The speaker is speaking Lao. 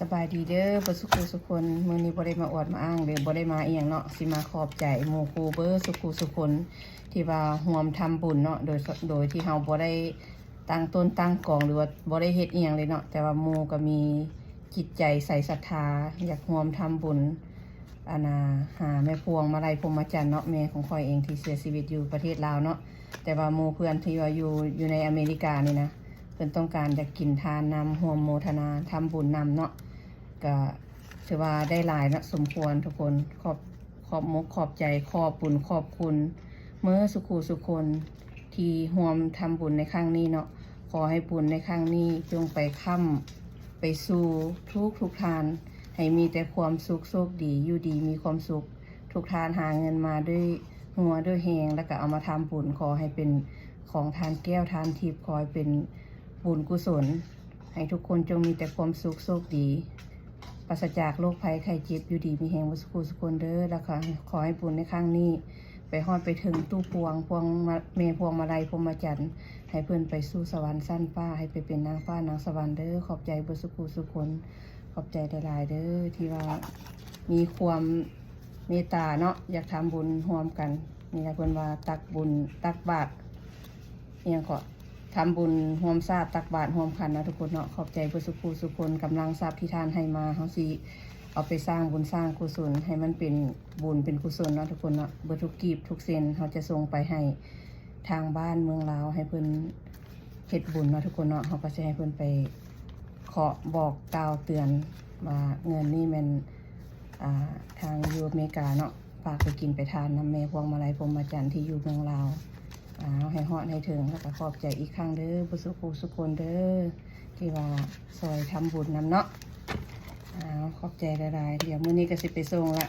ສະບາຍດີເດີ ເບິດສຸຄູ່ສຸຄົນ. ມື້ນີ້ບໍ່ໄດ້ມາອວດມາອ້າງ ຫຼືບໍ່ໄດ້ມາອີ່ຫຍັງເນາະ, ຊິມາຂອບໃຈໝູ່ຄູ່ເບິດສຸຄູ່ສຸຄົນ ທີ່ວ່າຮ່ວມທຳບຸນເນາະ, ໂດຍ ໂດຍທີ່ເຮົາບໍ່ໄດ້ຕັ້ງຕົ້ນຕັ້ງກອງ ຫຼືວ່າບໍ່ໄດ້ເຮັດອີ່ຫຍັງເລີຍເນາະ, ແຕ່ວ່າໝູ່ກໍມີຈິດໃຈໃສສັດທາ ຢາກຮ່ວມທຳບຸນ ອັນນ່າ ຫາແມ່ພວງມາໄລ ພົມມະຈັນເນາະ, ແມ່ຂອງຂ້ອຍເອງທີ່ເສຍຊີວິດຢູ່ປະເທດລາວເນາະ. ແຕ່ວ່າໝູ່ເພື່ອນທີ່ວ່າຢູ່ ຢູ່ໃນອາເມລິການີ້ນະ ເພິ່ນຕ້ອງການຢາກກິນທານນຳ ຮ່ວມໂມທະນາທຳບຸນນຳເນາະ, ກະຖືວ່າໄດ້ຫຼາຍເນາະ ສົມຄວນທຸກຄົນ. ຂອບ ຂອບມົກຂອບໃຈ ຂອບບຸນຂອບຄຸນເໝິດສຸຄູ່ສຸຄົນ ທີ່ຮ່ວມທຳບຸນໃນຄັ້ງນີ້ເນາະ. ຂໍໃຫ້ບຸນໃນຄັ້ງນີ້ຈົ່ງໄປຄ້ຳໄປສູ່ທຸກໆທ່ານ ໃຫ້ມີແຕ່ຄວາມສຸກໂຊກດີ ຢູ່ດີມີຄວາມສຸກ. ທຸກທ່ານຫາເງິນມາດ້ວຍຫົວດ້ວຍແຮງ ແລ້ວກໍເອົາມາທຳບຸນ, ຂໍໃຫ້ເປັນຂອງທານແກ້ວທານທິບ, ຂໍໃຫ້ເປັນບຸນກຸສົນ, ໃຫ້ທຸກຄົນຈົ່ງມີແຕ່ຄວາມສຸກໂຊກດີ ປາສະຈາກໂລກໄພໄຂ້ເຈັບ, ຢູ່ດີມີແຮງເບິດສຸຄູ່ສຸຄົນເດີ. ແລ້ວກໍຂໍໃຫ້ບຸນໃນຄັ້ງນີ້ໄປຮອດໄປເຖິງຕູ້ພວງ ພວງມາ ແມ່ພວງມາໄລ ພົມມະຈັນ, ໃຫ້ເພິ່ນໄປສູ່ສະຫວັນຊັ້ນຟ້າ, ໃຫ້ໄປເປັນນາງຟ້ານາງສະຫວັນເດີ. ຂອບໃຈເບິດສຸຄູ່ສຸຄົນ, ຂອບໃຈຫຼາຍໆເດີ ທີ່ວ່າມີຄວາມເມດຕາເນາະ, ຢາກທຳບຸນຮ່ວມກັນ. ນີ້ລະເພິ່ນວ່າຕັກບຸນ ຕັກບາດ ອີ່ຫຍັງເກາະ ທຳບຸນຮ່ວມຊາດ ຕັກບາດຮ່ວມຂັນເນາະທຸກຄົນເນາະ. ຂອບໃຈເບິດສຸຄູ່ສຸຄົນ, ກຳລັງຊັບທີ່ທ່ານໃຫ້ມາ ເຮົາຊິເອົາໄປສ້າງບຸນສ້າງກຸສົນ ໃຫ້ມັນເປັນບຸນເປັນກຸສົນເນາະທຸກຄົນເນາະ. ເບິດທຸກກີບທຸກເຊັນ ເຮົາຈະສົ່ງໄປໃຫ້ທາງບ້ານເມືອງລາວ ໃຫ້ເພິ່ນເຮັດບຸນເນາະທຸກຄົນເນາະ. ເຮົາກໍຊິໃຫ້ເພິ່ນໄປເຄາະບອກກ່າວເຕືອນວ່າເງິນນີ້ແມ່ນ ອ່າ ທາງຢູ່ອາເມລິກາເນາະ ຝາກໄປກິນໄປທານນຳແມ່ພວງມາໄລ ພົມມະຈັນ ທີ່ຢູ່ເມືອງລາວ. ອ້າວ ໃຫ້ຮອດໃຫ້ເຖິງ ແລ້ວກໍຂອບໃຈອີກຄັ້ງເດີ ເບິດສຸຄູ່ສຸຄົນເດີ ທີ່ວ່າຊ່ອຍທຳບຸນນຳເນາະ. ອ້າວ ຂອບໃຈຫຼາຍໆ. ດຽວມື້ນີ້ກໍຊິໄປສົ່ງລະ